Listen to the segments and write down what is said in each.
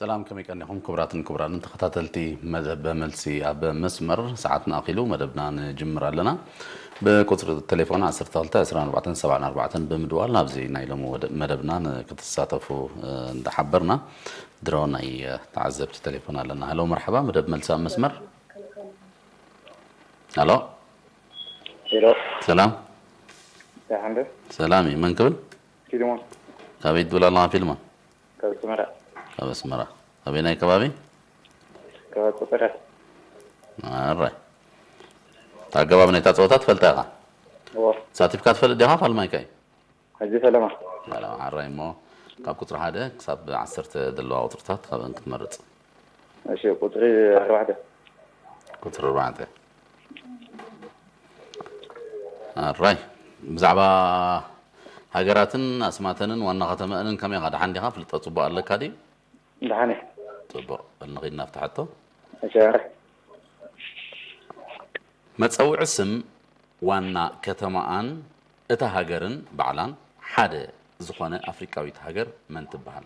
ሰላም፣ ከመይ ቀኒኹም ክቡራትን ክቡራንን ተኸታተልቲ መደብ መልሲ ኣብ መስመር? ሰዓትና ኣኺሉ መደብና ንጅምር ኣለና። ብቁጽሪ ቴሌፎን ዓሰርተ ክልተ ዕስራን ኣርባዕተን ሰብዓን ኣርባዕተን ብምድዋል ናብዚ ናይ ሎሚ ወደ-፣ መደብና ንክትሳተፉ፣ እ፣ እንዳሓበርና፣ ድሮ ናይ፣ እ፣ ተዓዘብቲ ቴሌፎን ኣለና። ሃሎ፣ መርሓባ፣ መደብ መልሲ ኣብ መስመር። ሃሎ። ሄሎ። ሰላም። ደሓን ዶ? ሰላም እዩ። መን ክብል? ፊልሞን። ካበይ ትብል ኣለኻ ፊልሞን? ካብ ኣስመራ። ካብ ኣስመራ። ኣበየናይ ከባቢ? ካብ ቆጸራ። ኣራይ። እታ ኣገባብ ናይታ ጸወታ ትፈልጣ ኢኻ? እወ። ተሳቲፍካ ትፈልጥ ዲኻ? ፋልማይካ እዩ? ሕጂ ፈለማ። ፈለማ፣ ኣራይ እሞ ካብ ቁጽሪ ሓደ ክሳብ ዓሰርተ ዘለዋ ቁጽርታት ካብአን ክትመርጽ። እሺ፣ ቁጽሪ ኣርባዕተ። ቁጽሪ ኣርባዕተ። ኣራይ። ብዛዕባ ሃገራትን ኣስማተንን ዋና ከተማኣንን ከመይ ኢኻ? ደሓን ዲኻ? ፍልጠት ጽቡቕ ኣለካ ድዩ? ደሓን እየ። ጽቡቕ። በል ንኺድ ናብቲ ሕቶ። እሺ፣ ኣረ። መጸውዒ ስም ዋና ከተማኣን እታ ሃገርን ባዕላን ሓደ ዝኾነ ኣፍሪቃዊት ሃገር መን ትበሃል?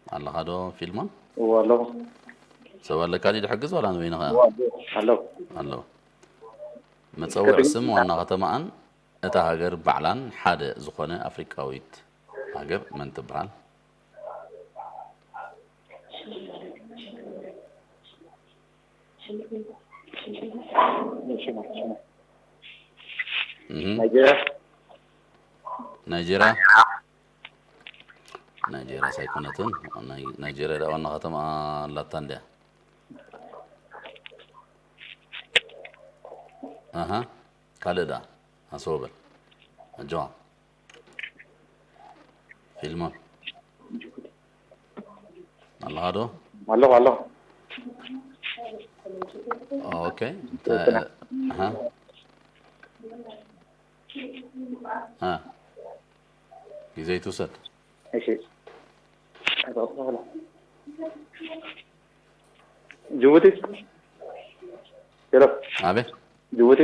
ኣለኻ ዶ ፊልሞን? እወ ኣለኹ። ሰብ ኣለካ ድዩ ዝሕግዝ ዋላ ንበይንኻ? እወ ኣለኹ። ኣለኹ። ኣለዉ። መጸውዒ ስም ዋና ከተማኣን እታ ሃገር ባዕላን ሓደ ዝኾነ ኣፍሪቃዊት ሃገር መን ትበሃል? ሽማ፣ ሽማ። እህ። ናይጄርያ። ናይጄርያ? ናይጄርያ ሳይኮነትን፣ ናይ-፣ ናይጄርያ ደኣ ዋና ከተማ ኣላታ እንድያ። ኣሃ፣ ካልእ ደኣ፣ ኣሰወ በል። ኣጆኻ። ፊልሞን። ኣለኻ ዶ? ኣለኹ፣ ኣለኹ። ኦኬ። እንታይ፣ ኣሃ። አ። ግዜ ይትውሰድ። እሺ። ጅቡቲ። ሄሎ። ኣቤት። ጅቡቲ።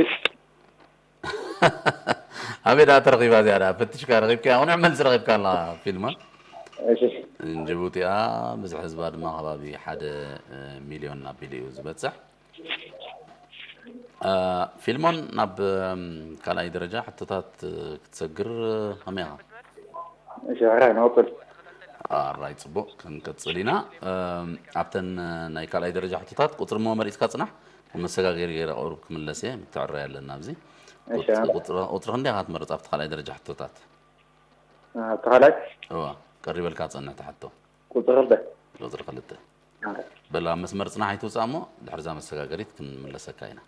ኣበይ ደኣ ተረኺባ እዚኣ ደኣ? ፈቲሽካ ረኺብካያ፣ ቁኑዕ መልሲ ረኺብካ ኣላ ፊልሞን። እሺ። ጅቡቲ እያ፣ ብዝሒ ህዝባ ድማ ከባቢ ሓደ ሚልዮን ኣቢሉ እዩ ዝበጽሕ። እ፣ ፊልሞን፣ ናብ፣ እም፣ ካልኣይ ደረጃ ሕቶታት፣ እ፣ ክትሰግር፣ እ፣ ከመይ ኢኻ? እሺ፣ ሕራይ ንቐጽል። ኣራይ፣ ጽቡቕ፣ ክንቅጽል ኢና። እም፣ ኣብተን፣ እ፣ ናይ ካልኣይ ደረጃ ሕቶታት ቁጽሪ እሞ መሪጽካ ጽናሕ። መሰጋገሪ ገይረ ቁሩብ ክምለስ እየ፣ ምትዕራይ ኣለና ኣብዚ። እሺ፣ ቁጽ-፣ ኣረ። ቁጽሪ፣ ቁጽሪ ክንደይ ኢኻ ትመርጽ ኣብቲ ካልኣይ ደረጃ ሕቶታት? ኣብቲ ካልኣይ? እዋ፣ ቀሪበልካ ጸንሕ ትሓቶ። ቁጽሪ ክልተ። ቁጽሪ ክልተ። ኣረ። በል ኣብ መስመር ጽናሕ ኣይትውጻእ እሞ፣ ድሕሪ እዛ መሰጋገሪት ክንምለሰካ ኢና።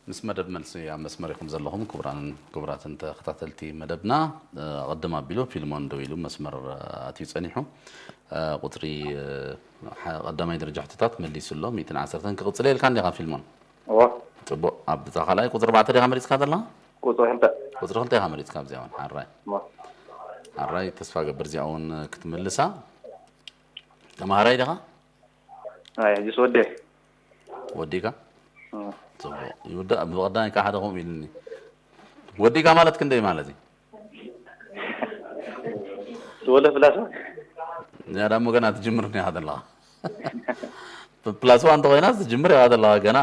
ምስ መደብ መልሲ ኣብ መስመር ኢኹም ዘለኹም፣ ክቡራንን ክቡራትን ተኸታተልቲ መደብና። እ፣ ቅድም ኣቢሉ ፊልሞን ደው ኢሉ መስመር፣ እ፣ ኣትዩ ጸኒሑ። እ፣ ቁጽሪ፣ እ፣ ሓ-፣ ቀዳማይ ደረጃ ሕቶታት መሊሱ ኣሎ፣ ሚእትን ዓሰርተን። ክቕጽል ኢልካ እንዲኻ ፊልሞን? እወ። ጽቡቕ። ኣብ እታ ካልኣይ ቁጽሪ ኣርባዕተ ዲኻ መሪጽካ ዘለኻ? ቁጽሪ ክልተ። ቁጽሪ ክልተ ኢኻ መሪጽካ ኣብዚኣ እውን። ሓራይ። እወ። ሓራይ፣ ተስፋ ገብር እዚኣ እውን ክትምልሳ። ተማሃራይ ዲኻ? ኣይ፣ ሕጂስ ወዲኤ። ወዲእካ? እወ። ጽቡቕ። ይውዳእ፣ ብቐዳማይ ከዓ ሓደ ከምኡ ኢሉኒ። ወዲእካ ማለት ክንደይ ማለት እዩ? ትወለ ፍላሳ? እዚኣ ዳሞ ገና ትጅምር እኒኻ ዘለኻ። ፕላስ ዋን እንተኾይና ትጅምር ኢኻ ዘለኻ ገና።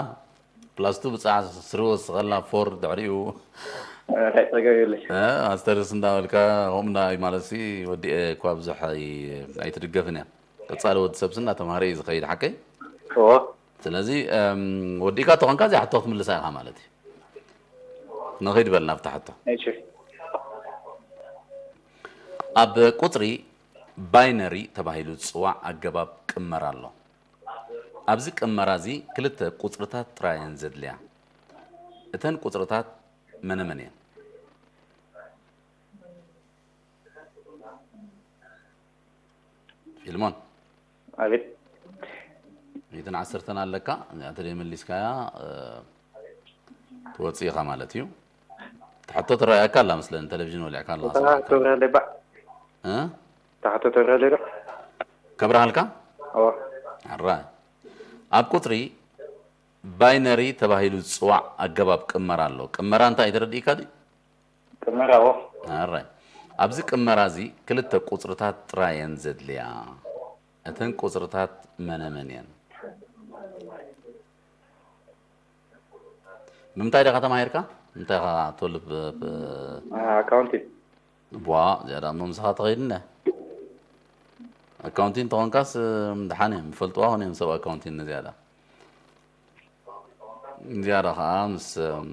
ፕላስ ቱ ብጻዕ ስሪ ወስኸላ ፎር ድሕሪኡ። ኣይ፣ ጸገም የብለይ። እ፣ ማስተርስ እንዳበልካ ከምኡ እንዳ እዩ ማለት ሲ ወዲኤ እኳ ብዙሕ ኣይ-፣ ኣይትድገፍን እያ። ቀጻሊ ወዲ ሰብሲ እናተምሃረ እዩ ዝኸይድ፣ ሓቀይ? እወ። ስለዚ፣ እም፣ ወዲእካ ተኾንካ እዚኣ ሕቶ ክትምልሳ ኢኻ ማለት እዩ። ንኺድ በል ናብታ ሕቶ። እሺ። ኣብ ቁጽሪ ባይነሪ ተባሂሉ ዝጽዋዕ ኣገባብ ቅመራ ኣሎ። ኣብዚ ቅመራ እዚ ክልተ ቁጽርታት ጥራይ እየን ዘድልያ። እተን ቁጽርታት መነ መን እየን? ፊልሞን። ኣቤት። ሚእትን ዓሰርተን ኣለካ፣ እዚኣ እንተ መሊስካያ፣ እ፣ ትወጽእ ኢኻ ማለት እዩ። ሕቶ ትረኣየካ ኣላ መስለኒ፣ ቴሌቪዥን ወሊዕካ ኣለኻ እታ ሰማዕካ። ክብረለይ ባዕ። እ? እታ ሕቶ ትብረለይ ዶ? ከብረሃልካ? ኣዎ። ኣራይ። ኣብ ቁጽሪ ባይነሪ ተባሂሉ ዝጽዋዕ ኣገባብ ቅመራ ኣሎ። ቅመራ እንታይ ተረዲእካ ድዩ? ቅመራ፣ ኣዎ። ኣራይ። ኣብዚ ቅመራ እዚ ክልተ ቁጽርታት ጥራይ እየን ዘድልያ። እተን ቁጽርታት መነ መን እየን? ብምንታይ ዲኻ ተማሂርካ? እንታይ ኢኻ ትወልድ ብ-፣ ብ-፣ ኣ-፣ ኣካውንቲንግ። ቧ፣ ዝያዳ እሞ ምሳኻ ተኸይድነ። ኣካውንቲንግ እንተኾንካስ፣ እም፣ ደሓን እዮም፣ ይፈልጥዋ ኾን እዮም ሰብ ኣካውንቲንግ ንዝያዳ። ዝያዳ ኸዓ ምስ፣ እም፣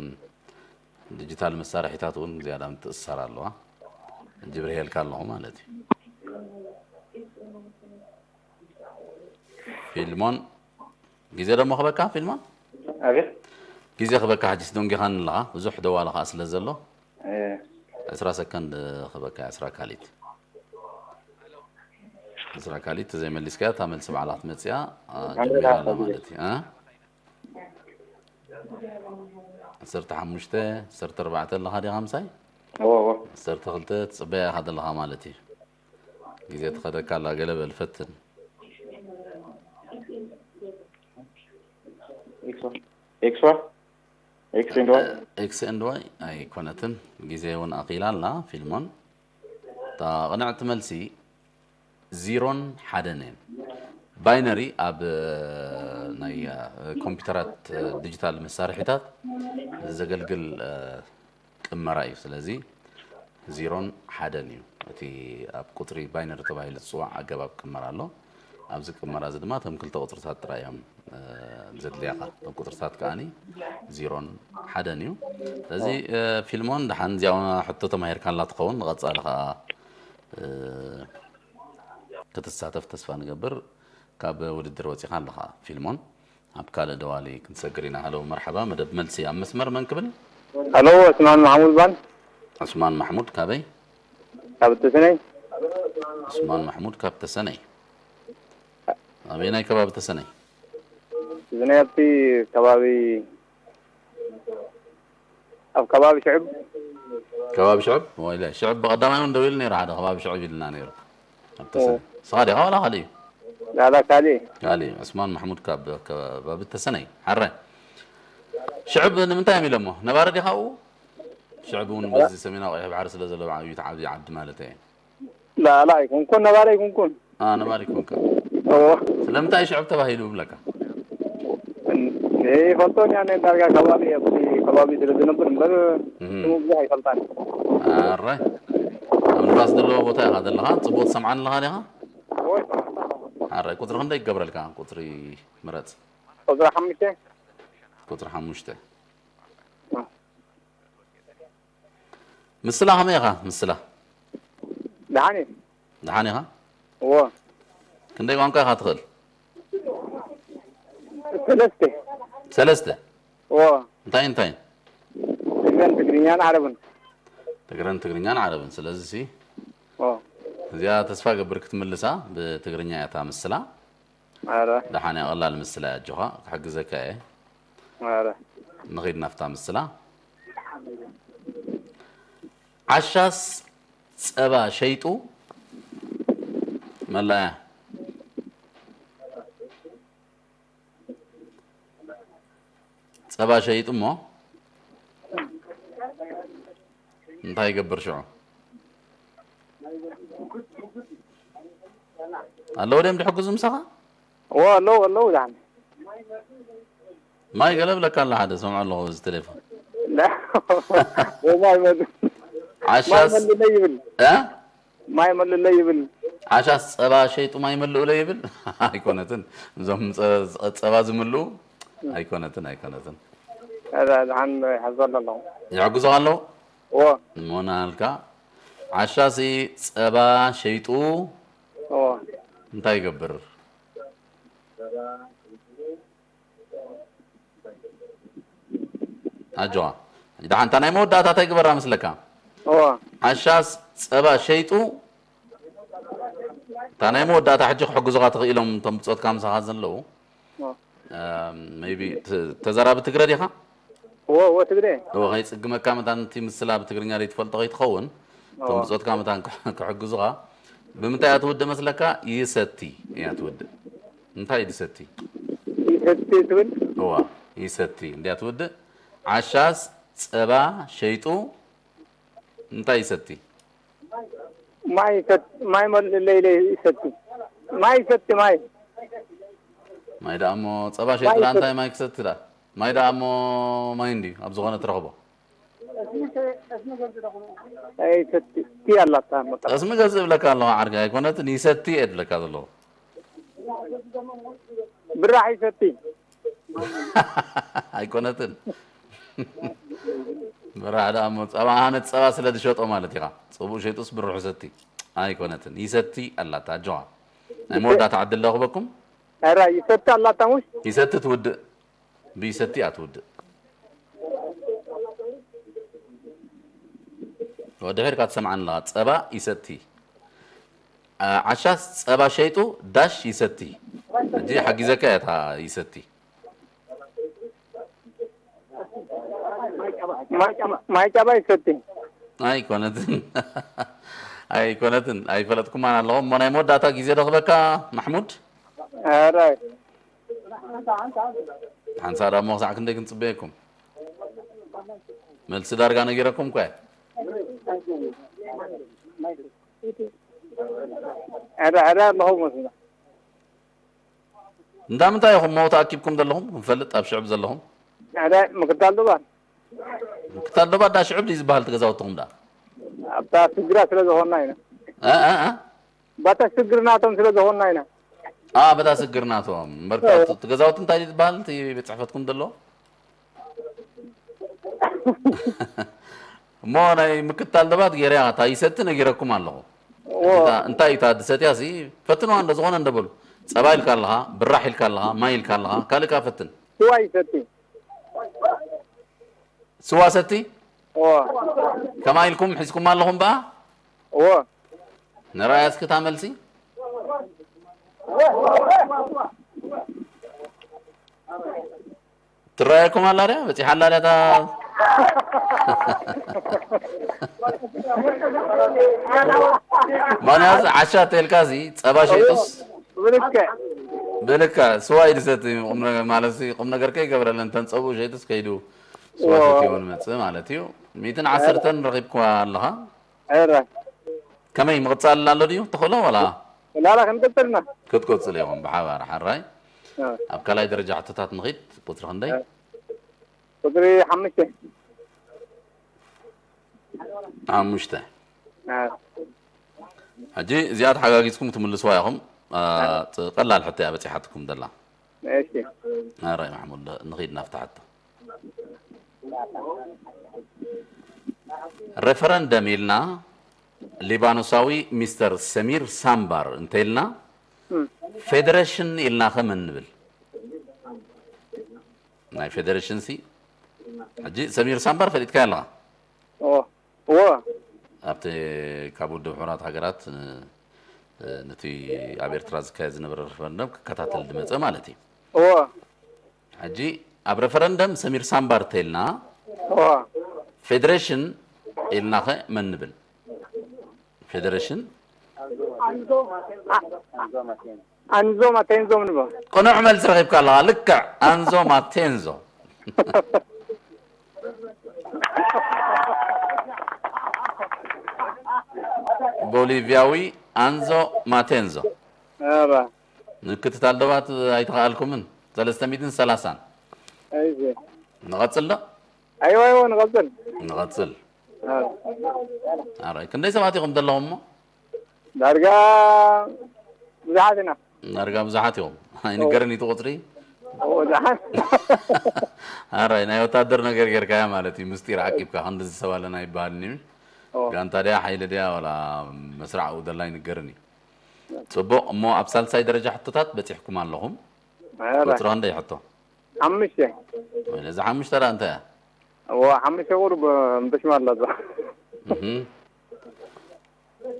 ዲጂታል መሳርሒታት እውን ዝያዳ ምትእስሳር ኣለዋ። ጅብርሄልካ ኣለኹ ማለት እዩ። ፊልሞን፣ ግዜ ደሞ ክበካ ፊልሞን? ኣቤት። ግዜ ክበካ፣ ሕጂስ ደንጊኻኒ ኣለኻ፣ ብዙሕ ደዋለ ኸዓ ስለ ዘሎ። እ። ዕስራ ሰከንድ ክበካ፣ ዕስራ ካሊት። ዕስራ ካሊት ተዘይመሊስካያ፣ እታ መልሲ ባዕላ ክትመጽእ እያ፣ አ፣ ኣንተ ጀሚራ ኣላ ደኣ ማለት እዩ። አ? ዓሰርተ ሓሙሽተ፣ ዓሰርተ ኣርባዕተ ኣለኻ ዲኻ ምሳይ? እወ፣ እወ። ዓሰርተ ክልተ ትጽበያ ኢኻ ዘለኻ ማለት እዩ። ግዜ ትኸደካ ኣላ፣ ገለ በል ፈትን። ኤክስ ዋይ? ኤክስ ዋይ? ኤክስ ኤንድ ዋይ? ኤክስ ኤንድ ዋይ ኣይኮነትን። ግዜ እውን ኣኺላ ኣላ ፊልሞን። እታ ቅንዕቲ መልሲ ዜሮን ሓደን እየን። ባይነሪ ኣብ፣ እ፣ ናይ፣ እ፣ ኮምፒውተራት፣ እ፣ ዲጂታል መሳርሒታት ዘገልግል፣ እ፣ ቅመራ እዩ። ስለዚ ዜሮን ሓደን እዩ። እቲ ኣብ ቁጽሪ ባይነሪ ተባሂሉ ዝጽዋዕ ኣገባብ ቅመራ ኣሎ። ኣብዚ ቅመራ እዚ ድማ እቶም ክልተ ቁጽርታት ጥራይ እዮም፣ እ፣ ዘድልያኻ። እቶም ቁጽርታት ከኣኒ ዜሮን ሓደን እዩ። ስለዚ፣ እ፣ ፊልሞን፣ ደሓን እዚኣ ሕቶ ተማሂርካላ ትኸውን፣ ንቐጻሊ ኸኣ፣ እ፣ ክትሳተፍ ተስፋ ንገብር። ካብ ውድድር ወጺኻ ኣለኻ ፊልሞን። ኣብ ካልእ ደዋሊ ክንሰግር ኢና። ሃሎ፣ መርሓባ፣ መደብ መልሲ ኣብ መስመር፣ መን ክብል? ሃሎ፣ ዑስማን ማሕሙድ ባን። ዑስማን ማሕሙድ ካበይ? ካብ ተሰነይ። ዑስማን ማሕሙድ ካብ ተሰነይ። ኣበየናይ ከባቢ ተሰነይ? እዚ ናይ ኣብቲ ከባቢ ኣብ ከባቢ ሽዕብ። ከባቢ ሽዕብ? ወይለ፣ ሽዕብ ብቐዳማይ እውን ደው ኢሉ ነይሩ፣ ሓደ ከባቢ ሽዕብ ኢልና ነይሩ። ኣብ ተሰነይ። ኦ። ንስኻ ዲኻ ዋላ ካልእ እዩ? ላላ ካልእ። ካልእ እዩ። ዑስማን ማሕሙድ ካብ ከባቢ ተሰነይ። ሓረ። ሽዕብ ንምንታይ እዮም ኢሎሞ? ነባሪ ዲኻ ኣብኡ? ሽዕብ እውን በዚ ሰሜናዊ ቀይሕ ባሕሪ ስለ ዘሎ፣ ብዓብዩ እቲ ዓብዩ ዓዲ ማለት እየ። ላላ ኣይኮንኩን፣ ነባሪ ኣይኮንኩን። አ፣ ነባሪ ኮንካ። እዎ። ስለምንታይ ሽዕብ ተባሂሉ ይብለካ? እን-፣ ይፈልጦን እያ፣ ናይ ዳርጋ ከባቢ፣ ኣብቲ ከባቢ ስለ ዝነብር እምበር፣ እህ። ስሙ ብዙሕ ኣይፈልጣን። ኣረ። ኣብ ንፋስ ዘለዎ ቦታ ኢኻ ዘለኻ፣ ጽቡቕ ትሰምዓኒ ኣለኻ ዲኻ? እዎ። ኣረ፣ ቁጽሪ ክንደይ ክገብረልካ? ቁጽሪ ምረጽ። ቁጽሪ ሓሙሽተ። ቁጽሪ ሓሙሽተ። እ። ምስላ ከመይ ኢኻ? ምስላ? ደሓን እየ። ደሓን ኢኻ? እዎ። ክንደይ ቋንቋ ኢኻ ትኽእል? ሰለስተ። ሰለስተ? እዎ። እንታይ እንታይ? ትግረን ትግርኛን ዓረብን። ትግረን ትግርኛን ዓረብን። ስለዚ ሲ፣ እዎ። እዚኣ ተስፋ ገብር ክትምልሳ፣ ብትግርኛ እያ እታ ምስላ። ኣረ። ደሓን እያ፣ ቀላል ምስላ እያ፣ ኣጆኻ፣ ክሕግዘካ እየ። ኣረ። ንኺድ ናብታ ምስላ። ዓሻስ ጸባ ሸይጡ መላያ። ጸባ ሸይጡ እሞ እንታይ ይገብር ሽዑ? ኣለዉ ድዮም ድሕግዙ ምሳኻ? እዎ፣ ኣለዉ፣ ኣለዉ፣ ደሓን። ማይ ገለ ብለካ ኣሎ ሓደ፣ ሰምዖ ኣለኹ በዚ ቴሌፎን። ላ፣ ማይ መል-፣ ማይ ዓሻስ መልለይ ይብል። እ? ማይ መልለይ ይብል። ዓሻስ ጸባ ሸይጡ ማይ መልኡለይ ይብል። ኣይኮነትን። እዞም ጸ-፣ ጸባ ዝምልኡ ኣይኮነትን፣ ኣይኮነትን። ኧረ፣ ደሓን ይሕግዞ ኣሎ። ይሕግዞ ኣሎ? እዎ። እሞ ናሃልካ፣ ዓሻሲ ጸባ ሸይጡ እዎ። እንታይ ይገብር? ኣጆኻ። ደሓን፣ እታ ናይ መወዳእታ እንታይ ግበራ መስለካ? እዎ። ዓሻስ ጸባ ሸይጡ፣ እታ ናይ መወዳእታ ሕጂ ክሕግዙኻ ተኽኢሎም እቶም ብጾትካ ምሳኻ ዘለዉ። እዎ። እም፣ ሜይቢ ተ-፣ ተዛራቢ ትግረ ዲኻ? እዎ፣ እዎ፣ ትግርኛ። እወ፣ ከይጽግመካ መታን እቲ ምስላ ብትግርኛ ዘይትፈልጦ ከይትኸውን፣ እቶም እዎ። ብጾትካ መታን ክሕ-፣ ክሕግዙኻ። ብምንታይ እያ ትውድእ መስለካ? ይሰቲ እያ ትውድእ። እንታይ ድሰቲ? ይሰቲ ትብል? እዋ፣ ይሰቲ እንድያ ትውድእ። ዓሻስ ጸባ ሸይጡ እንታይ ይሰቲ? ማይ ይሰቲ፣ ማይ መል-፣ ለይለ ይሰቲ። ማይ ይሰቲ፣ ማይ። ማይ ደኣ እሞ ጸባ ሸይጡ ደኣ እንታይ ማይ ክሰቲ ደኣ? ማይ ደኣ እሞ ማይ እንድዩ፣ ኣብ ዝኾነ ትረኽቦ። ኣይሰቲ፣ ቲ ኣላታ መጣ። ጠስሚ ገዝእ እብለካ ኣለኹ ዓርከይ፣ ኣይኮነትን፣ ይሰቲ እየ ዝብለካ ዘለኹ። ብራሕ ይሰቲ። ኣይኮነትን። ብራሕ ደኣ እሞ ጸባ፣ ኣነ ጸባ ስለ ዝሸጦ ማለት ኢኻ። ጸብኡ ሸይጡስ ብርሑ ሰቲ። ኣይኮነትን። ይሰቲ ኣላታ፣ ኣጆኻ። ናይ መወዳእታ ዕድል ዶ ክበኩም? ኧረ ይሰቲ ኣላታ ሙሽ? ይሰቲ ትውድእ። ብይሰቲ እያ ትውድእ። ወድሕር ኢኻ ትሰምዓኒ ኣለኻ። ጸባ ይሰቲ። ዓ-፣ ዓሻስ ጸባ ሸይጡ ዳሽ ይሰቲ። ሕጂ ሓጊዘካ እያ እታ ይሰቲ። ማይ ጫባ፣ ማይ ጫባ ይሰቲ። ኣይኮነትን። ኣይኮነትን። ኣይፈለጥኩማን ኣለኹም። እሞ ናይ መወዳእታ ግዜ ዶ ክበካ ማሕሙድ? ኧረ። ሓንሳእ ደኣ እሞ ክሳዕ ክንደይ ክንጽበየኩም? መልሲ ዳርጋ ነጊረኩም እኮ እየ። ኧረ፣ ኧረ ኣለኹም መስሎ። እንዳ ምንታይ ኢኹም እሞ ተኣኪብኩም ዘለኹም? ክንፈልጥ ኣብ ሽዕብ ዘለኹም? ኧረ ምክታል ዶ ባል? ምክታል ዶ ባል ዳ ሽዕብ ድዩ ዝበሃል እቲ ገዛውትኹም ደኣ? ኣብታ ስግራ ስለ ዝኾንና ኢና። እ፣ እ፣ እ? ባታ ስግር ናቶም ስለ ዝኾንና ኢና። አ፣ በታ ስግር ናቶም። እምበር እቲ ገዛውቲ እንታይ ድዩ ዝበሃል? እቲ ቤት ጽሕፈትኩም ዘሎ? እሞ ናይ ምክታል ደባት ገይረያ፣ እታ ይሰቲ ነጊረኩም ኣለኹ። እዎ። እታ እንታይ እዩ እታ ድሰትያ ሲ? ፈትንዋ እንደ ዝኾነ እንደ በሉ። ጸባ ኢልካ ኣለኻ፣ ብራሕ ኢልካ ኣለኻ፣ ማይ ኢልካ ኣለኻ፣ ካልእ ከኣ ፈትን። ስዋ ይሰቲ። ስዋ ሰቲ? እዎ። ከማይ ኢልኩም ሒዝኩም ኣለኹም በኣ? እዎ። ንረኣያ እስኪ እታ መልሲ። ትረኣየኩም ኣላ ድያ? በጺሓ ኣላ ድያ እታ? ማንያስ ዓሻ ተልካ ሲ ጸባ ሸይጡስ? ብልክዕ። ብልክዕ፣ ስዋ እዩ ዝሰቲ፣ ቁም ነገር ማለት ሲ፣ ቁም ነገር ከይገብረለን፣ ተን ጸብኡ ሸይጡስ ከይዱ ስዋ እዎ። ሰትዩ ንመጽእ ማለት እዩ። ሚእትን ዓሰርተን ረኺብኩዋ ኣለኻ። ኧረ። ከመይ ምቕጻል ኣሎ ድዩ? ትኽእሎ ዋላ? ላላ ክንቅጽልና። ክትቅጽል ኢኹም ብሓባር፣ ሓራይ። እ። ኣብ ካልኣይ ደረጃ ሕቶታት ንኺድ፣ ቁጽሪ ክንደይ? እ። ቁጽሪ ሓሙሽተ። ሓሙሽተ። እ። ሕጂ እዚኣ ተሓጋጊዝኩም ትምልስዋ ኢኹም። እ፣ እ። ጥ-፣ ቀላል ሕቶ እያ በጺሓትኩም ዘላ። እሺ። ኣራይ ማሕሙድ፣ ንኺድ ናብቲ ሕቶ። ሬፈረንደም ኢልና ሊባኖሳዊ ሚስተር ሰሚር ሳምባር እንተኢልና፣ እም። ፌደሬሽን ኢልና ከ መን ንብል? ናይ ፌደሬሽን ሲ፣ ሕጂ ሰሚር ሳምባር ፈሊጥካዮ ኣለኻ? ኦ፣ እዎ። ኣብቲ ካብ ውድብ ሕቡራት ሃገራት ን-፣ ነቲ ኣብ ኤርትራ ዝካየድ ዝነበረ ሪፈረንደም ክከታተል ዝመጸ ማለት እዩ። እዎ። ሕጂ ኣብ ሬፈረንደም ሰሚር ሳምባር ተኢልና እዎ። ፌደሬሽን ኢልናኸ መን ንብል? ፌደሬሽን ኣንዞ ማቴንዞ ንበል። ቅኑዕ መልሲ ረኺብካ ኣለኻ። ልክዕ፣ ኣንዞ ማቴንዞ። ቦሊቪያዊ ኣንዞ ማቴንዞ። እባ። ምክትታል ዶባት ኣይተኸኣልኩምን። ሰለስተ ሚእትን ሰላሳን። እሺ። ንቐጽል ዶ? ኣይዋ፣ ኣይዋ፣ ንቐጽል። ንቐጽል። ኣዎ። ኣራይ፣ ክንደይ ሰባት ኢኹም ዘለኹም እሞ? ዳርጋ ብዙሓት ኢና። ዳርጋ ብዙሓት ኢኹም። ኣይንገርን እዩ እቲ ቁጽሪ? እዎ፣ ብዙሓት። ኣራይ፣ ናይ ወታደር ነገር ጌርካያ ማለት እዩ። ምስጢር ዓቂብካ፣ ክንድዚ ሰብ ኣለና ኣይበሃልን እዩ። እዎ። ጋንታ ድያ፣ ሓይሊ ድያ፣ ዋላ መስርዕ ኣብኡ ዘላ ኣይንገርን እዩ። ጽቡቕ፣ እሞ ኣብ ሳልሳይ ደረጃ ሕቶታት በጺሕኩም ኣለኹም። ኣራይ። ቁጽሪ ክንደይ ሕቶ? ሓሙሽተ። ወይለ፣ እዛ ሓሙሽተ ደኣ እንታይ እያ? እዋ፣ ሓሙሽተ ቁሩብ፣ እምብሽማ ኣላ እዛ። እህ።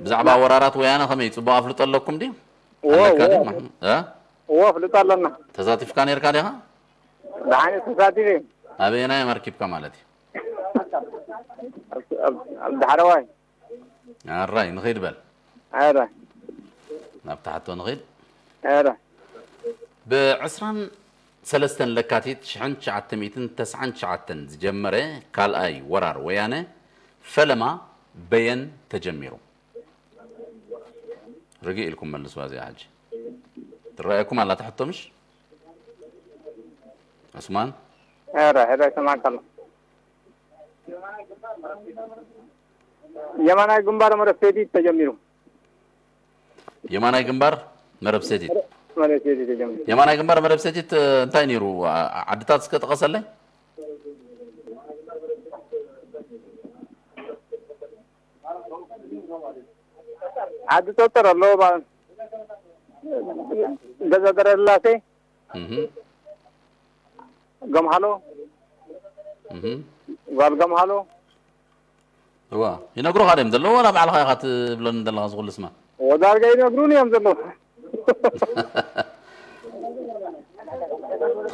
ብዛዕባ ወራራት ወያነ ከመይ ጽቡቕ ኣፍልጦ ኣለኩም ድዩ? እዎ፣ ኣለካ እዎ። ድዩ? ማሕ-፣ እ? እዎ፣ ኣፍልጦ ኣለና። ተሳቲፍካ ነርካ ዲኻ? ደሓን ተሳቲፈ። ኣበየናይ ኣመርኪብካ ማለት እዩ? ኣብ ዳሕረዋይ ኣራይ ንኸይድ በል። ኣረ ናብታ ሕቶ ንኸይድ። ኣረ ብ ዕስራን ሰለስተን ለካቲት ሽሕን ትሽዓተ ሚእትን ተስዓን ትሽዓተን ዝጀመረ ካልኣይ ወራር ወያነ ፈለማ በየን ተጀሚሩ? ርግእ ኢልኩም መልስዋ እዚኣ ሕጂ። ትረኣየኩም ኣላ ትሕቶ ምሽ? ዑስማን? ኣረ ሕረ ይሰማዕካ ኣሎ። የማናይ ግንባር መረብ ሴቲት ተጀሚሩ። የማናይ ግንባር መረብ ሴቲት። መረብ ሴቲት ተጀሚሩ። የማናይ ግንባር መረብ ሴቲት እንታይ ነይሩ? ዓድታት እስከ ጥቀሰለይ። ዓዲ ጸጠር ኣሎ። ገዛ ደረላሴ፣ ገምሃሎ፣ ጓል ገምሃሎ። እዋ ይነግሩኻ ድዮም ዘለዉ ዋላ ባዕልኻ ኢኻ ትብለኒ ዘለኻ ዝኹሉ ስማ? ወዳርጋ ይነግሩን እዮም ዘለዉ።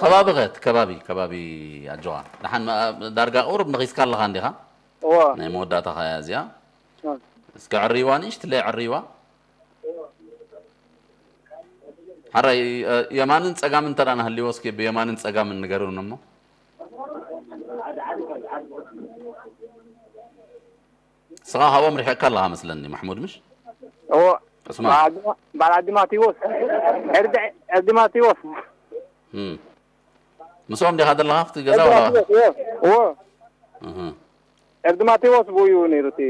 ከባቢ ኸ እቲ ከባቢ ከባቢ ኣጆኻ ደሓን ዳርጋ ቁሩብ ነኺስካ ኣለኻ እንዲኻ? እዎ ናይ መወዳእታ ኸያ እዚኣ። እስከ ዕርይዋ ንእሽትለይ ዕርይዋ። ሓራይ የማንን ጸጋምን እንተ ናሃልዎ እስኪ ብየማንን ጸጋምን ንገሩን እሞ። ስኻ ካብኦም ርሒቕካ ኣለኻ መስለኒ ማሕሙድ ምሽ? እዎ ዑስማን በዓል ዓዲ ማቴዎስ ዕርዲ ዕርዲ ማቴዎስ ምስኦም ዲኻ ዘለኻ ኣብቲ ገዛ ወላ? እዎ እህ። ዕርዲ ማቴዎስ ብኡ እዩ ነይሩ እቲ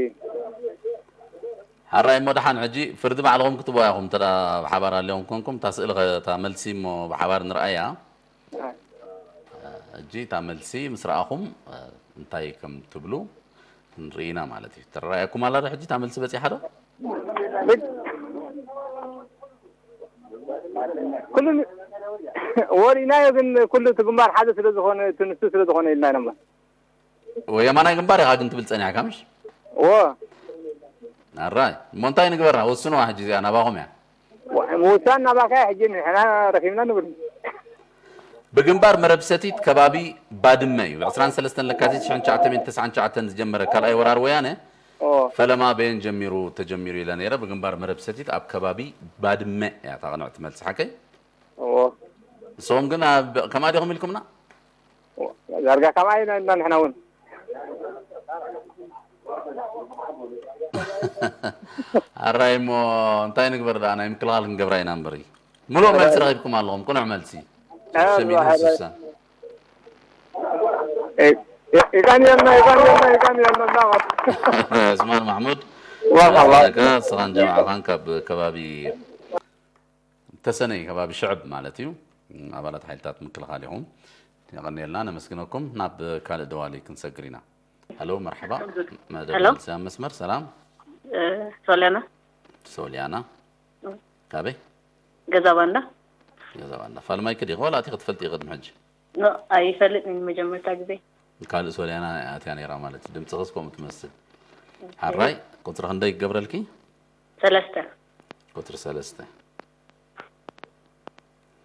ሓራይ እሞ ደሓን ሕጂ ፍርዲ ባዕልኹም ክትቦ ኢኹም እንተ ብሓባር ኣልዮም ኮንኩም እታ ስእሊ ኸ- እታ መልሲ እሞ ብሓባር ንርኣያ። ሕጂ እታ መልሲ ምስ ረኣኹም እንታይ ከም ትብሉ ክንርኢ ኢና ማለት እዩ። ትረኣየኩም ኣላ ዶ ሕጂ እታ መልሲ በፂሓ ዶ? ኩሉ ወሪናዮ ግን ኩሉ እቲ ግንባር ሓደ ስለ ዝኾነ እቲ ንሱ ስለ ዝኾነ ኢልና ኢና እምበር ወየማናይ ግንባር ኢኻ ግን ትብል ጸኒሕካ ምሽ? ዎ ኣራይ እሞ እንታይ ንግበራ ወስንዋ ሕጂ እዚኣ ናባኹም እያ። ምውሳን ናባካ ሕጂ ንሕና ረኪብና ንብል ብግንባር መረብ ሰቲት ከባቢ ባድመ እዩ ዕስራን ሰለስተን ለካቲት ሽሕን ትሽዓተ ሚእትን ተስዓን ትሽዓተን ዝጀመረ ካልኣይ ወራር ወያነ ፈለማ በየን ጀሚሩ ተጀሚሩ ኢለ ነይረ ብግንባር መረብ ሰቲት ኣብ ከባቢ ባድመ እያ እታ ቅንዕቲ መልሲ ሓቀይ እዎ ንስኹም ግን ከምኣ ዲኹም ኢልኩምና ዳርጋ ከምኣ ኢና ኢልና ንሕና እውን ኣራይ እሞ እንታይ ንግበር ደኣ ናይ ምክልኻል ክንገብራ ኢና እምበሪ ምሉእ መልሲ ረኺብኩም ኣለኹም ቅኑዕ መልሲ ሽሰሚትን ስሳን ይቃንየልና ይቃንየልና ይቃንየልና ዑስማን ማሕሙድ ዋርሓባ ስኻን ጀማዓኻን ካብ ከባቢ ተሰነይ ከባቢ ሽዕብ ማለት እዩ ኣባላት ሓይልታት ምክልኻል ኢኹም የቐንየልና ነመስግነኩም ናብ ካልእ ደዋሊ ክንሰግር ኢና ሃሎ መርሓባ መደብ ሄሎ። መልሲ ኣብ መስመር ሰላም ሶሊያና ሶሊያና ካበይ ገዛ ባንዳ ገዛ ባንዳ ፋልማይ ክዲ ዋላ ኣቲ ክትፈልጥ ይቕድሚ ሕጂ ኖ ኣይፈልጥን መጀመርታ ግዜ ካልእ ሶሊያና ኣትያ ነይራ ማለት እዩ ድምፅኽስ ከምኡ ትመስል ሓራይ ቁፅሪ ክንደይ ክገብረልኪ ሰለስተ ቁፅሪ ሰለስተ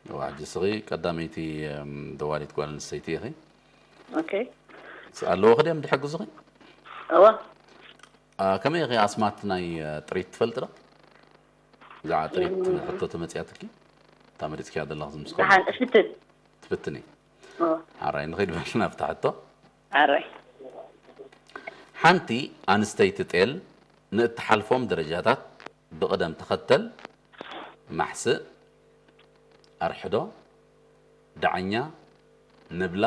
እዋ ሕጂ ስኺ ቀዳመይቲ እም፣ ደዋሊት ጓል ኣንስተይቲ ኢኺ ኦኬ ኣለዎ ክድዮም ዝሕግዙኺ እዋ ኣ፣ ከመይ ኢኺ ኣስማት ናይ እ፣ ጥሪት ትፈልጢ ዶ ብዛዕባ ጥሪት ሕቶ ተመፅያትልኪ እታ መሪፅክያ ዘለኽ ዝምስኮ ደሓን እፍትን ትፍትኒ እዋ ሓራይ ንኸይድ በልና ኣብታ ሕቶ ኣራይ ሓንቲ ኣንስተይቲ ጤል ንእትሓልፎም ደረጃታት ብቕደም ተኸተል ማሕስእ ኣርሕዶ ዳዓኛ ንብላ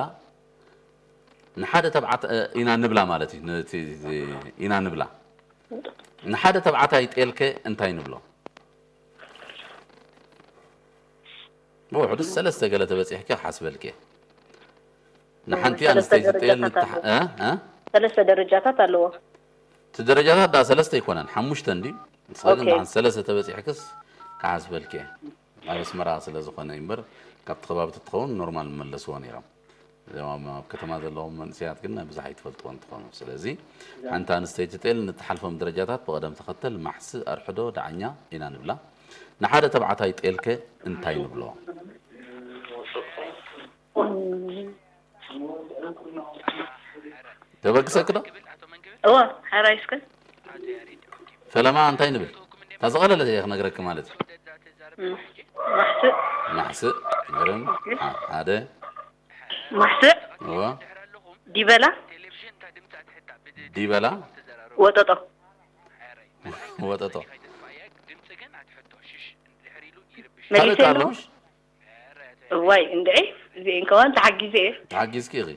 ንሓደ ተብዓት ኢና ንብላ ማለት እዩ ኢና ንብላ ንሓደ ተብዓታይ ጤልከ እንታይ ንብሎ ብውሕዱ ሰለስተ ገለ ተበፂሕኪ ክሓስበልኪ ንሓንቲ ኣንስተይቲ ጤል ንትሓ ሰለስተ ደረጃታት ኣለዎ እቲ ደረጃታት ዳ ሰለስተ ይኮነን ሓሙሽተ እንዲ ንስኻ ግን ኦኬ። ደሓን ሰለስተ ተበፂሕክስ ክሓስበልኪ እየ ኣብ ኣስመራ ስለ ዝኾነ እዩ እምበር ካብቲ ከባቢ ትትኸውን ኖርማል መለስዎ ነይሮም እዞም ኣብ ከተማ ዘለዎም መንእሰያት ግን ብዙሕ ኣይትፈልጥዎ እንትኾኑ ስለዚ ሓንቲ ኣንስተይቲ ጤል ንትሓልፎም ደረጃታት ብቐደም ተኸተል ማሕሲ ኣርሕዶ ዳዓኛ ኢና ንብላ ንሓደ ተባዕታይ ጤልከ እንታይ ንብሎ ተበግሰኪ ዶ? እዎ፣ ሓራይ እስከ ፈለማ እንታይ ንብል? እታ ዝቐለለ እየ ክነግረኪ ማለት እዩ። እም፣ ማሕስእ ማሕስእ፣ ግርም፣ ሓ- ሓደ፣ ማሕስእ እዎ፣ ዲበላ ዲበላ፣ ወጠጦ። ወጠጦ። መሊሰ ካልእ ኣሎ ኣለኹ። ምሽ? እዋይ እንድዒ፣ እዚኤን ከዋን ተሓጊዘ እየ። ተሓጊዝኪ ኢኺ።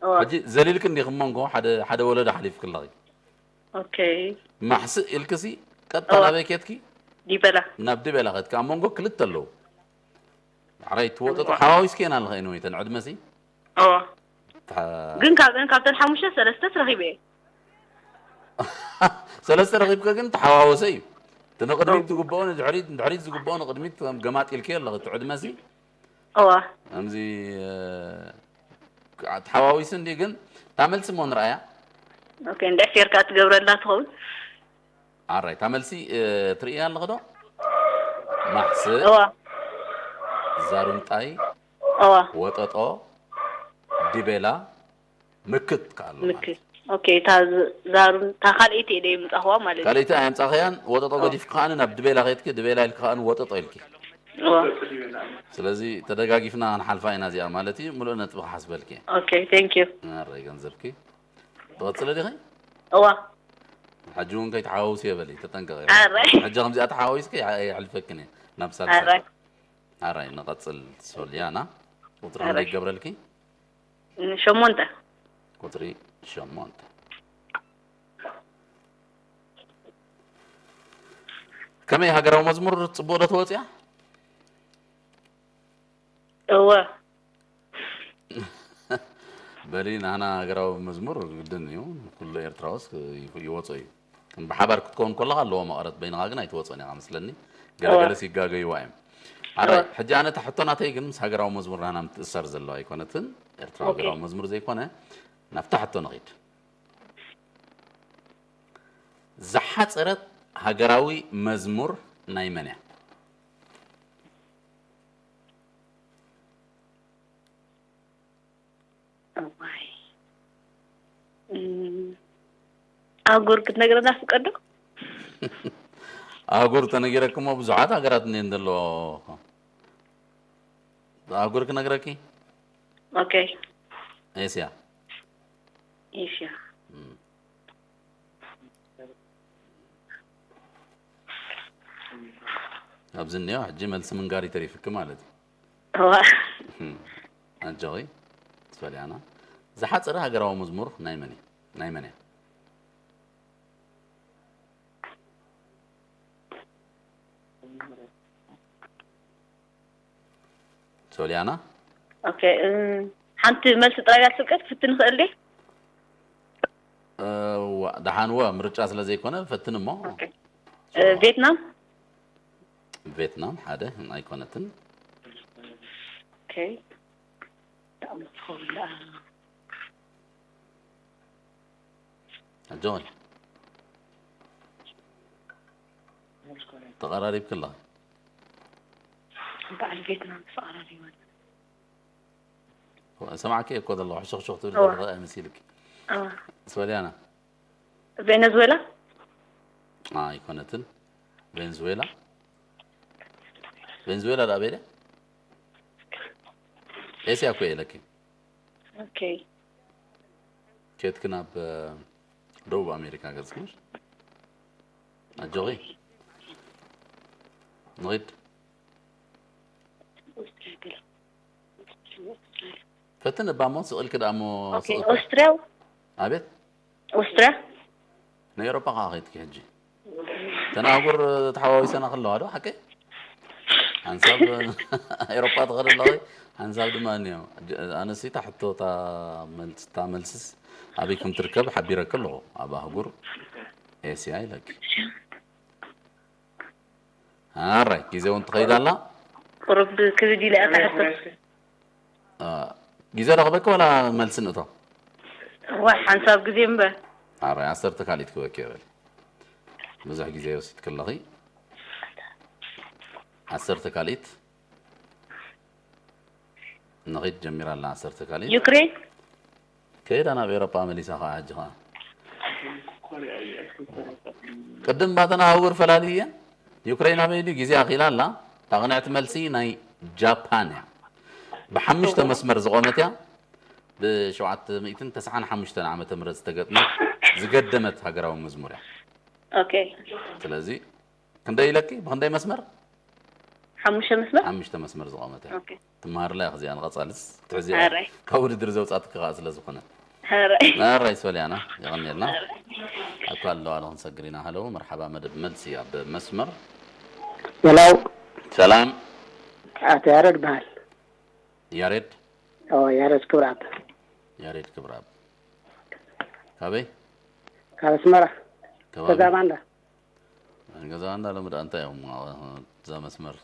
እዋ፣ ሕጂ ዘሊልኪ እንዲኺ መንጎ ሓደ ሓደ ወለዶ ሓሊፍኪ ኣለኺ። ኦኬ። ማሕስእ ኢልክሲ ቀጥታ እዋ። ናበይ ኬድኪ? ዲበላ ናብ ዲቤላ ኸድካ ኣብ መንጎ ክልተ ኣለዉ። ዳሕራይ ትወጠጦ ሓዋዊስኪ ኣለኸ ኢንወይተን ዕድመሲ እዋ፣ ታ- ግን ካብተን ካብተን ሓሙሽተ ሰለስተ ትረኺበ እየ። ሰለስተ ረኺብከ ግን ተሓዋወሰ እዩ። እቲ ንቕድሚት ዝግብኦ ንድሕሪት ንድሕሪት ዝግብኦ ንቕድሚት ገማጢልኪ ኣለኸ እቲ ዕድመሲ እዋ፣ ከምዚ ተሓዋዊሱ እንዲ ግን እታ መልሲ እሞ ንርኣያ። ኦኬ። እንድዒ ፌርካ ትገብረላ ትኸውን። ኣራይ እታ መልሲ ትርእያ ኣለኸ ዶ? ማሕስእ፣ እዋ፣ ዛሩንጣይ፣ እዋ፣ ወጠጦ፣ ዲቤላ፣ ምክት ከኣሎ ማለት ምክት። ኦኬ። እታ ዝ- ዛሩን እታ ካልኣይቲ እየ ደይ ምጻኽዋ ማለት እዩ። ካልኣይቲ ኣየምጻኸያን። ወጠጦ ገዲፍኪ ከኣ ናብ ድቤላ ከይድኪ ድቤላ ኢልኪ ከኣ ወጠጦ ኢልኪ። እዋ፣ ስለዚ ተደጋጊፍና ክንሓልፋ ኢና እዚኣ ማለት እዩ። ምሉእ ነጥቢ ክሓስበልኪ እየ። ኦኬ። ቴንክ ዩ። ኣራይ ገንዘብኪ ትቐጽለ ዲኺ? እዋ፣ ሕጂ እውን ከይተሓዋውስ የበሊ ተጠንቀቂ። ኣራይ። ሕጂ ከምዚኣ ተሓዋዊስኪ የሕልፈክን እየ ናብ ሳልሳይ። ኣራይ። ኣራይ ንቐጽል። ሶልያና ቁጽሪ ኣራይ። ክንደይ ይገብረልኪ? ሸሞንተ። ቁጽሪ ሸሞንተ። ከመይ ሃገራዊ መዝሙር ጽቡቕ ዶ ተወጽያ? እወ። በሊ ናህና ሃገራዊ መዝሙር ግድን እዩ፣ ኩሉ ኤርትራውስ ይወጾ እዩ። ብሓባር ክትከውን ከለኻ ኣለዎ መቐረት፣ በይንኻ ግን ኣይትወጾን ኢኻ መስለኒ። ገለገለስ ይጋገይዋ እዮም። ኣራይ፣ ሕጂ ኣነ እታ ሕቶ ናተይ ግን ምስ ሃገራዊ መዝሙር ናህና ምትእሳር ዘለዋ ኣይኮነትን። ኤርትራዊ ኦኬ። ሃገራዊ መዝሙር ዘይኮነ ናብታ ሕቶ ንኺድ። ዝሓጸረት ሃገራዊ መዝሙር ናይ መን እያ? እዋይ። እም፣ ኣህጉር ክትነግረና ፍቀዶ? ኣህጉር ተነጊረክሞ ብዙሓት ሃገራት እኔን ዘለዎ። ኣህጉር ክነግረኪ? ኦኬ። ኤስያ። ኤስያ። እም። ኣብዚ እኒኦ ሕጂ መልሲ ምንጋር ይተሪፍኪ ማለት እዩ። እዋ። እም። ኣጆኺ ሶልያና። ዝሓጸረ ሃገራዊ መዝሙር ናይ መን እዩ? ናይ መን እያ? ሶልያና? ኦኬ። እም፣ ሓንቲ መልሲ ጥራይ እያ ትፍቀድ፣ ፍትን ይኽእል ድየ? እዋ፣ ደሓን ወ ምርጫ ስለ ዘይኮነ ፈትን እሞ። ኦኬ። እ፣ ቬትናም? ቬትናም ሓደ ኣይኮነትን። ኦኬ። ደኣ ትኸውን ደኣ። ኣጆኺ። ተቐራሪብኪ ኣለኺ። በዓል ቬትናም ተቐራሪባ። ሰማዕኪ እኮ ዘለኹ ሕሹኽሹኽ ትብል እዋ። ዘለኺ ኣይመሲልኪ። እዋ። ሶልያና። ቬነዙዌላ? ኣይኮነትን። ቬንዙዌላ። ቬንዙዌላ ደኣ በይደ? ኤስያ እኮ እየ ኢለኪ። ኦኬ። ኬድኪ ናብ ደቡብ ኣሜሪካ ገጽክሽ። ኣጆኺ። ንኺድ። ፈትን እባ እሞ ስቕ ኢልኪ ደኣ እሞ ኦኬ። ስቕ ኢልኪ። ኦስትሪያ? ኣቤት። ኦስትሪያ? ንኤውሮጳ ከኣ ከይድኪ ሕጂ። እተን ኣህጉር ተሓዋዊሰና ከለዋ ዶ ሓቀይ? ሓንሳብ ኤውሮጳ ትኸዲ ኣለኺ፣ ሓንሳብ ድማ እኒኦ። ኣነሲ እታ ሕቶ እታ መልስ-፣ እታ መልስስ ኣበይ ከም ትርከብ ሓቢረኪ ኣለኹ። ኣብ ኣህጉር ኤስያ ኢለኪ። ኣራይ፣ ግዜ እውን ትኸይድ ኣላ። ቁሩብ ክብድ ኢለ እያ እታ ሕቶ። አ፣ ግዜ ረኽበኪ ዋላ መልሲ ንእቶ? እዋ፣ ሓንሳብ ግዜ እምበር። ኣራይ፣ ዓሰርተ ካልኢት ክበኪ ይብል። ብዙሕ ግዜ ወሲድኪ ኣለኺ። ዓሰርተ ካልኢት። ንኺድ ጀሚራ ኣላ፣ ዓሰርተ ካልኢት። ዩክሬን? ከይዳ ናብ ኤውሮጳ መሊሳ ኸዓ ሕጂ ኸዓ። ቅድም ባተን ኣህጉር ፈላልየን ዩክሬን ኣበይ ድዩ ግዜ ኣኺላ ኣላ። እታ ቅንዕቲ መልሲ ናይ ጃፓን እያ። ብሓሙሽተ መስመር ዝቖመት እያ። ብ795 ዓመተ ምህረት ዝተገጥመት ዝገደመት ሃገራዊ መዝሙር እያ። ኦኬ። ስለዚ ክንደይ ኢለኪ? ብክንደይ መስመር? ሓሙሽተ መስመር? ሓሙሽተ መስመር ዝቖመት እያ። ኦኬ። ትመሃርላ እያ። ከዚኣ ንቐጻልስ ትሕዚኣ ኣራይ። ካብ ውድድር ዘውጻትኪ ከኣ ስለ ዝኾነ። ኣራይ። ኣራይ ሶልያና፣ የቐንየልና። ኣብ ካል ለዋለ ክንሰግር ኢና። ሃለው፣ መርሓባ፣ መደብ መልሲ ኣብ መስመር። ሄላው ሰላም። ኣቶ ያረድ በሃል። ያሬድ ኦ ያረድ ክብራት ያሬድ ክብራብ። ካበይ? ካብ ኣስመራ ከባቢ? ገዛ ባንዳ። ገዛ ባንዳ ሎሚ ደኣ እንታይ እዮም እዛ መስመር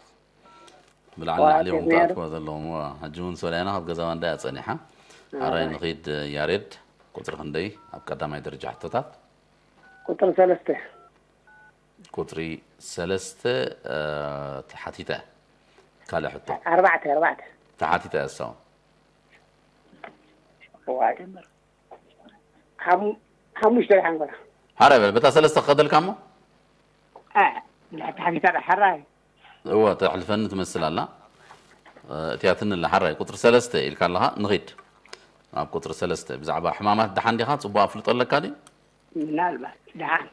ብላዕሊ ዋ፣ ላዕሊ እዮም ገዛ ክኣትዋ ዘለዎም። ዋ፣ ሕጂ እውን ሶልያና ካብ ገዛ ባንዳ እያ ጸኒሓ። ኣራይ ንኺድ ያሬድ፣ ቁጽሪ ክንደይ ኣብ ቀዳማይ ደረጃ ሕቶታት? ቁጥሪ ሰለስተ ቁጽሪ ሰለስተ፣ እ፣ ተሓቲተ። ካልእ ሕቶ ኣርባዕተ ኣርባዕተ ተሓቲተ እሳው። ዋይ ሓሙ- ሓሙሽተ ድሓን ኮና ሓራይ በል፣ በታ ሰለስተ ክኸደልካ እሞ? እ፣ ድሕር ተሓቲታ ዳ ሓራይ እወ፣ ተሕልፈኒ ትመስል ኣላ። እ፣ እቲኣትኒ ኣላ። ሓራይ ቁጽሪ ሰለስተ ኢልካ ኣለኻ፣ ንኺድ። ኣብ ቁጽሪ ሰለስተ፣ ብዛዕባ ሕማማት ደሓን ዲኻ? ጽቡቕ ኣፍልጦ ኣለካ ድዩ? ምናልባት ደሓን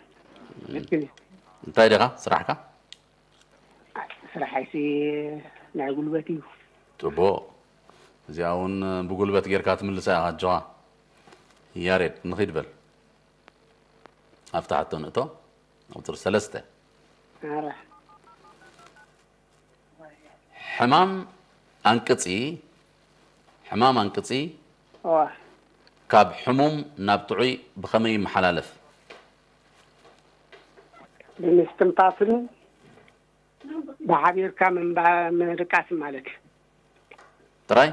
ልክን እዩ። እንታይ ዲኻ ስራሕካ? ስራሓይሲ ናይ ጉልበት እዩ። ጽቡቕ። እዚኣ እውን ብጉልበት ጌርካ ትምልሳ ኢኻ። ኣጆኻ ያሬድ፣ ንኺድ በል። ኣብታ ሕቶ ንእቶ። ቁጽሪ ሰለስተ። ኣረ ሕማም ኣንቅጺ፣ ሕማም ኣንቅጺ እዋ ካብ ሕሙም ናብ ጥዑይ ብኸመይ ይመሓላለፍ? ብምስትንፋስን ብሓቢርካ ምንባ- ምድቃስን ማለት እዩ። ጥራይ?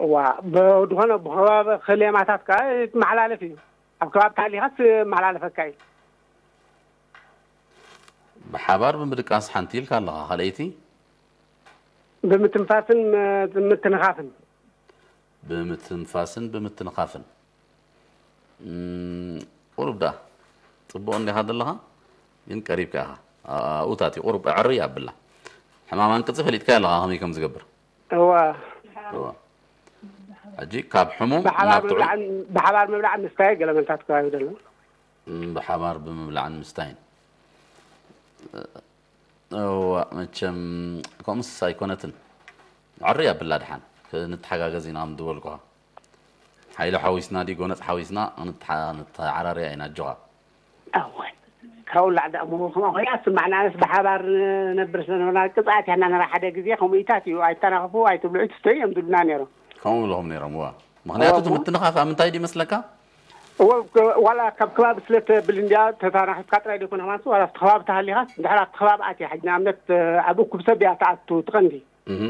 እዋ ብድኾነ ብከባቢ ክሌማታት ከዓ ይመሓላለፍ እዩ። ኣብ ከባቢ ታሊኻት መሓላለፈካ እዩ። ብሓባር ብምድቃስ ሓንቲ ኢልካ ኣለኻ። ካልኣይቲ? ብምትንፋስን ም- ምትንኻፍን ብምትንፋስን ብምትንኻፍን። እም፣ ቁሩብ ደኣ ጽቡቕ እንዲኻ ዘለኻ፣ ግን ቀሪብካ ኢኻ። ኣብኡታት እዩ ቁሩብ ኣዕሪ ኣብላ። ሕማም ኣንቅጺ ፈሊጥካ ኣለኻ ከመይ ከም ዝገብር። እዋ እዋ። ሕጂ ካብ ሕሙም ብሓባር ናብ ጥዑይ ምብላዕን ብሓባር ምብላዕን ምስታይ ገለ መልታት ከባቢ ዘሎ እም፣ ብሓባር ብምብላዕን ምስታይን። እዋ፣ መቸም ከምኡስ ኣይኮነትን። ዕሪ ኣብላ ድሓን፣ ክንተሓጋገዝ ኢና ከም ዝበልኩኻ። ሓይሊ ሓዊስና ድዩ ጎነጽ ሓዊስና፣ ክንተሓ- ክንተዓራርያ ኢና፣ ኣጆኻ። ኣወ ካብኡ ላዕ ደኣ እሞ ከምኣ ኮይና ስማዕና ኣነስ ብሓባር ነብር ስለነበርና ቅጻት ያና ነራ ሓደ ግዜ ከምኡ ኢታት እዩ ኣይተናኸፉ ኣይትብልዑ ትስተዩ እዮም ዝብሉና ነይሮም ከምኡ ብለኹም ነይሮም፣ እዋ። ምኽንያቱ እቲ እዋ። ምትንኻፍ ኣብ ምንታይ ድዩ መስለካ? እወ ዋላ ካብ ከባቢ ስለ ተብል እንዲያ ተታናኺፍካ ጥራይ ዘይኮነ ከማንስ ዋላ ኣብቲ ከባቢ ተሃሊኻስ እንድሕር ኣብቲ ከባቢ ኣትያ ሕጂ ንኣብነት ኣብ እኩብ ሰብ እያ ትኣቱ ትቐንዲ እህ፣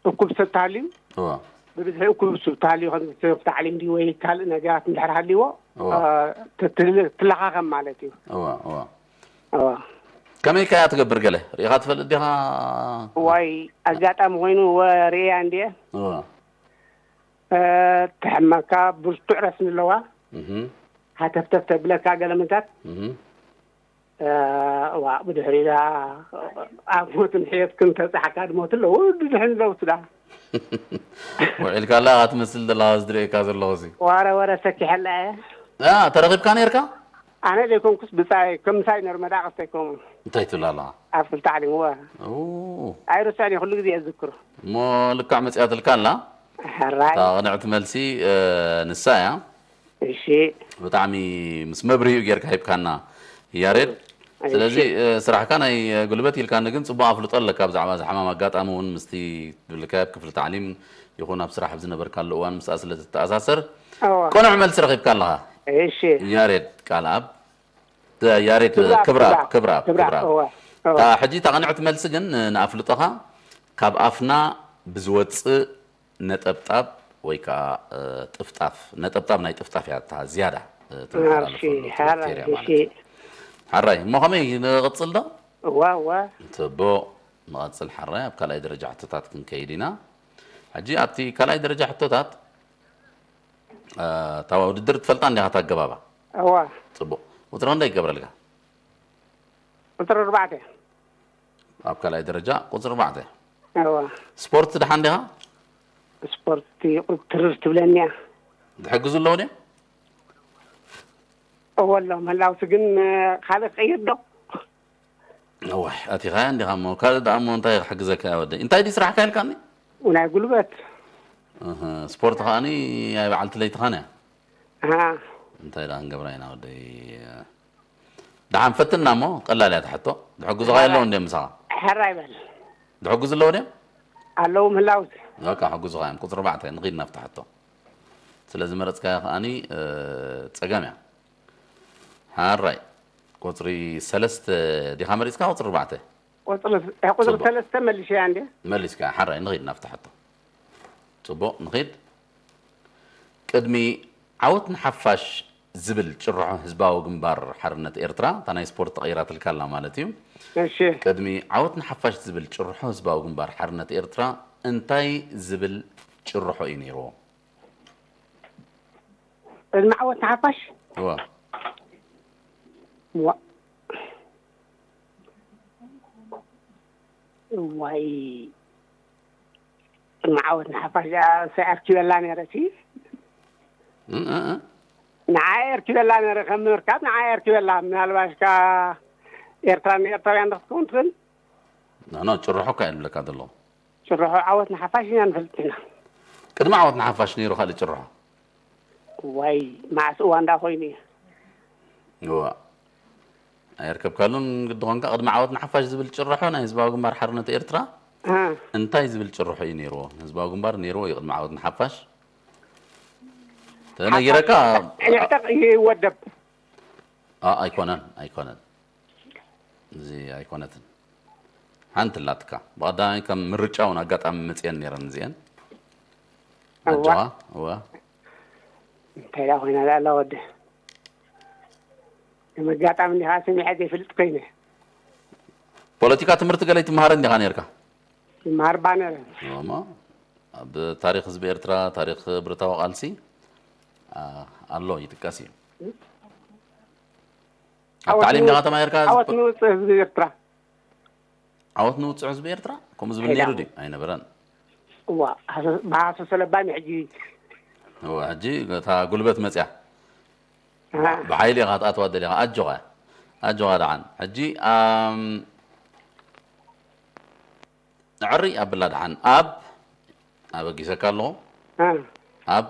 እኩብ ሰብ ተሃልዩ እዋ። ብብዝሒ እኩብ ሰብ ተሃልዩ ከም ታዕሊም ድዩ ወይ ካልእ ነገራት እንድሕር ሃልይዎ እዋ። እ፣ ት- ትል- ትለኻኸም ማለት እዩ እዋ፣ እዋ። እዋ ከመይ ከያ ትገብር ገለ ርኢኻ ትፈልጥ ዲኻ? ዋይ ኣጋጣሚ ኮይኑ ወ ርእያ እንድየ እዋ። እ፣ ትሕመካ ብርቱዕ ረስኒ ኣለዋ እህ፣ ሃተፍተፍ ተብለካ ገለመታት እህ። እ፣ ዋ ብድሕሪዳ ኣብ ሞትን ሕየትክን ተብጻሕካ ድሞት ኣለዉ ድድሕን ኣለዉ ስዳ ውዒልካ ኣላ ትመስል ዘለኻ ዝድርእየካ ዘለኹ ሲ። ወረ ወረ ሰኪሐላ እየ ኣ፣ ተረኺብካ ነርካ? ኣነ ዘይኮንኩስ ብጻይ ከምሳይ ነር መዳቕስተ ይኮኑ እንታይ ትብል ኣለኻ? ኣብ ክልተ ዓሊም ወ ኦ፣ ኣይርስዕን እየ ኩሉ ግዜ እዝክሮ እሞ ልክዕ መጽያትልካ ኣላ። ሕራይ እታ ቅንዕቲ መልሲ እ፣ ንሳ እያ። እሺ ብጣዕሚ ምስ መብርሂኡ ጌርካ ሂብካና ያሬድ። ስለዚ እ፣ ስራሕካ ናይ ጉልበት ኢልካኒ፣ ግን ጽቡቕ ኣፍልጦ ኣለካ ብዛዕባ እዚ ሕማም። ኣጋጣሚ እውን ምስቲ ትብልካዮ ኣብ ክፍሊ ታዕሊም ይኹን ኣብ ስራሕ ኣብ ዝነበርካሉ እዋን ምስኣ ስለ ትተኣሳሰር እዋ ቅኑዕ መልሲ ረኺብካ ኣለኻ። እሺ ያሬድ ቃልኣብ፣ ያሬድ ክብረኣብ፣ ክብረኣብ፣ ክብረኣብ፣ ክብረኣብ፣ ክብረኣብ፣ ክብረኣብ። እዋ፣ እዋ። እታ ሕጂ እታ ቅንዕቲ መልሲ ግን ንኣፍልጦኻ ካብ ኣፍና ብዝወጽእ ነጠብጣብ ወይ ከዓ እ፣ ጥፍጣፍ፣ ነጠብጣብ ናይ ጥፍጣፍ እያ እታ ዝያዳ እ፣ ትመሓላለፈሉ እሺ፣ ሓራይ፣ ባክቴርያ ማለት እሺ። እዩ። ሓራይ እሞ ከመይ ንቕጽል ዶ? እዋ እዋ ጽቡቕ ንቐጽል ሓራይ ኣብ ካልኣይ ደረጃ ሕቶታት ክንከይድ ኢና። ሕጂ ኣብቲ ካልኣይ ደረጃ ሕቶታት እታ ውድድር ትፈልጣ እንዲኻ፣ እታ ኣገባባ? እዋ። ጽቡቕ። ቁጽሪ ክንደይ ይገብረልካ? ቁጽሪ ኣርባዕተ። ኣብ ካልኣይ ደረጃ ቁጽሪ ኣርባዕተ። እዋ። ስፖርት ደሓን ዲኻ? ስፖርት ትርር ትብለኒ እያ። ዝሕግዙ ኣለዉ ድዮም? እወ ኣሎ፣ ምህላውሲ ግን፣ ካልእ ክቕይር ዶ? እዋይ፣ ኣቲኻያ እንዲኻ እሞ፣ ካልእ ደኣ እሞ እንታይ ክሕግዘካ እያ ወደይ? እንታይ ድዩ ስራሕካ ኢልካኒ? ናይ ጉልበት። እህ፣ ስፖርት ከኣኒ ናይ በዓልቲ ለይትኻን እያ። ኣሃ። እንታይ ደኣ ክንገብራ ኢና ወደይ? ደሓን ፈትና እሞ፣ ቀላል እያ እታ ሕቶ። ዝሕግዙኻ ኣለዉ እንድዮም ምሳኻ? ሕራይ በል። ዝሕግዙ ኣለዉ ድዮም? ኣለዉ ምህላውሲ። በቃ፣ ሕግዙኻ እዮም። ቁጽሪ ኣርባዕተ፣ ንኺድ ናብታ ሕቶ። ስለ ዝመረጽካያ ከኣኒ፣ እ፣ ጸገም እያ። ሓራይ፣ ቁጽሪ ሰለስተ ዲኻ መሪጽካ? ቁጽሪ ኣርባዕተ? ቁጽሪ፣ እ፣ ቁጽሪ ጽቡቕ። ሰለስተ መሊሸያ እንዴ? መሊስካ፣ ሓራይ፣ ንኺድ ናብታ ሕቶ። ጽቡቕ፣ ንኺድ። ቅድሚ ዓወት ንሓፋሽ ዝብል ጭርሖ ህዝባዊ ግንባር ሓርነት ኤርትራ፣ እታ ናይ ስፖርት ተቐይራትልካ ኣላ ማለት እዩ። እሺ። ቅድሚ ዓወት ንሓፋሽ ዝብል ጭርሖ ህዝባዊ ግንባር ሓርነት ኤርትራ እንታይ ዝብል ጭርሖ እዩ ነይርዎ? ቅድሚ ዓወት ንሓፋሽ? እዋ። ዋ-፣ እዋይ። ቅድሚ ዓወት ንሓፋሽ እያ ኣርኪበላ ነይረ፣ እቲ እ፣ እ፣ እ። ንዓይ ኣርኪበላ ነይረ፣ ከም ምርካብ ንዓይ ኣርኪበላ። ምናልባሽ ከኣ ኤርትራ ንኤርትራውያን ዶ ክትከውን ትኽእል? ኖ፣ ኖ፣ ጭርሖ እኳ እየ ዝብለካ ዘለኹ። ጭርሖ ዓወት ንሓፋሽ ኢና ንፈልጥ ኢና። ቅድሚ ዓወት ንሓፋሽ ነይሩ ካልእ ጭርሖ? ዋይ፣ መዓስ እዋን ደኣ ኮይኑ እዩ? እዋ። ኣየርከብካሉን ግዲ ኾንካ። ቅድሚ ዓወት ንሓፋሽ ዝብል ጭርሖ ናይ ህዝባዊ ግንባር ሓርነት ኤርትራ እ። እንታይ ዝብል ጭርሖ እዩ ነይርዎ? ህዝባዊ ግንባር ነይርዎ እዩ ቅድሚ ዓወት ንሓፋሽ? ተነጊረካ። ይዕጠቕ ይወደብ። ኣ-፣ ኣይኮነን፣ ኣይኮነን። እዚ ኣይኮነትን። ሓንቲ ኣላትካ። ብቐዳማይ ከም ምርጫ እውን ኣጋጣሚ መጽየን ነይረን እዚአን። እዋ። ኣጆኻ፣ እዋ። እንታይ ደኣ ኮይና ደኣ ኣላ ወዲ? ከም ኣጋጣሚ እንዲኻ ሰሚዐ ዘይፈልጥ ኮይነ። ፖለቲካ ትምህርቲ ገለ ይትምሃር እንዲኻ ነይርካ? ይምሃር እባ ነይረ። እሞ፣ ኣብ ታሪኽ ህዝቢ ኤርትራ፣ ታሪኽ ብረታዊ ቃልሲ፣ ኣ-፣ ኣሎ፣ ይጥቀስ እዩ። ኣብ ዓወት ታዕሊም ዲኻ ንውፅ-፣ ተማሂርካ? ዓወት ዝፕ-፣ ንውፅእ ህዝቢ ኤርትራ። ዓወት ንውፅዕ ህዝቢ ኤርትራ? ከምኡ ዝብል ሄዳ። ነይሩ ድዩ? ኣይነበረን። እዋ፣ ሃሰ-፣ ብሃሰ ሰለባን ሕጂ። እዋ፣ ሕጂ እታ ጉልበት መፅያ። ኣሃ። ብሓይሊ ኢኻ ክትኣትዋ ደሊኻ። ኣጆኻ፣ ኣጆኻ ደሓን። ሕጂ፣ ኣም፣ ኣዕሪ ኣብላ ደሓን። ኣብ፣ ኣበጊሰካ ኣለኹ። እ። ኣብ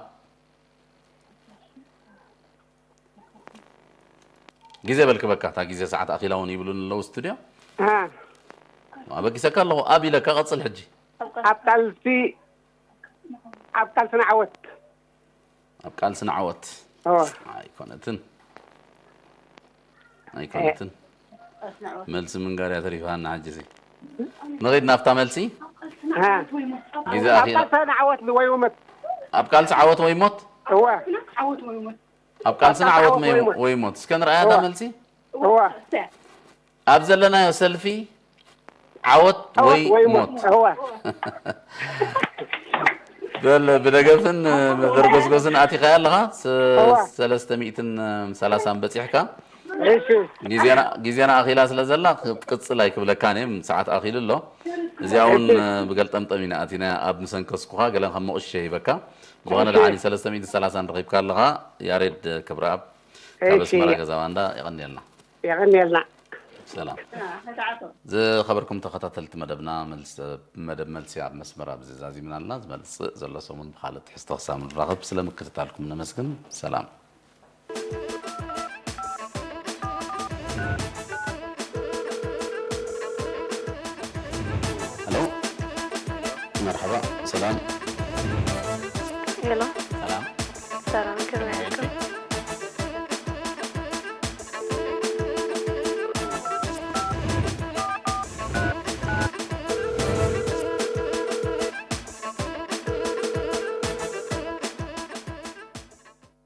ግዜ በልክበካ፣ እታ ግዜ ሰዓት ኣኺላ እውን ይብሉን ኣለዉ ስቱድዮ። እ። ኣበጊሰካ ኣለኹ፣ ኣብ ኢለካ ቀጽል ሕጂ። ኣብ ቃልሲ፣ ኣብ ቃልስና ዓወት። ኣብ ቃልስና ዓወት። እወ። ኣይኮነትን። ኣይኮነትን። መልሲ ምንጋር እያ ተሪፋና ሕጂ ሲ። ንኺድ ናብታ መልሲ። እ። ግዜ ኣብ ኣኺላ። ቃልስና ዓወት ወይ ሞት። ኣብ ቃልሲ ዓወት ወይ ሞት? እወ። ኣብ ቃልስና ዓወት ወይ ሞት። እስከ ንርኣያ እታ እወ። መልሲ። እወ። ኣብ ዘለናዮ ሰልፊ ዓወት ዓወት ወይ ወይ ሞት። ሞት። እወ። በል፣ ብደገፍን መደርጎስጎስን ኣቲኻያ ኣለኻ። ስ-፣ እወ። ሰለስተ ሚእትን ሰላሳን በጺሕካ። እሺ። ግዜና፣ ግዜና ኣኺላ ስለ ዘላ፣ ክትቅጽል ኣይክብለካን እየ። ሰዓት ኣኺሉ ኣሎ። እዚኣ እውን እሺ። ብገልጠምጠም ኢና ኣቲና ኣብ ምሰንከስኩኻ፣ ገለ ከም መቑሸ ሂበካ። ዝኾነ እሺ። ደሓን ሰለስተ ሚእትን ሰላሳን ረኺብካ ኣለኻ። ያሬድ ክብረኣብ ካብ እሺ። ኣስመራ ገዛ ባንዳ፣ የቐንየልና። የቐንየልና። ሰላም። ዝኸበርኩም ተኸታተልቲ መደብና፣ መልስ-፣ መደብ መልሲ ኣብ መስመር ኣብዚ ዛዚምና ኣለና። ዝመጽእ ዘሎ ሰሙን ብኻልእ ትሕዝቶ ክሳብ ንራኸብ ስለ ምክትታልኩም ነመስግን። ሰላም። ሄሎ፣ መርሓባ፣ ሰላም። ሄሎ።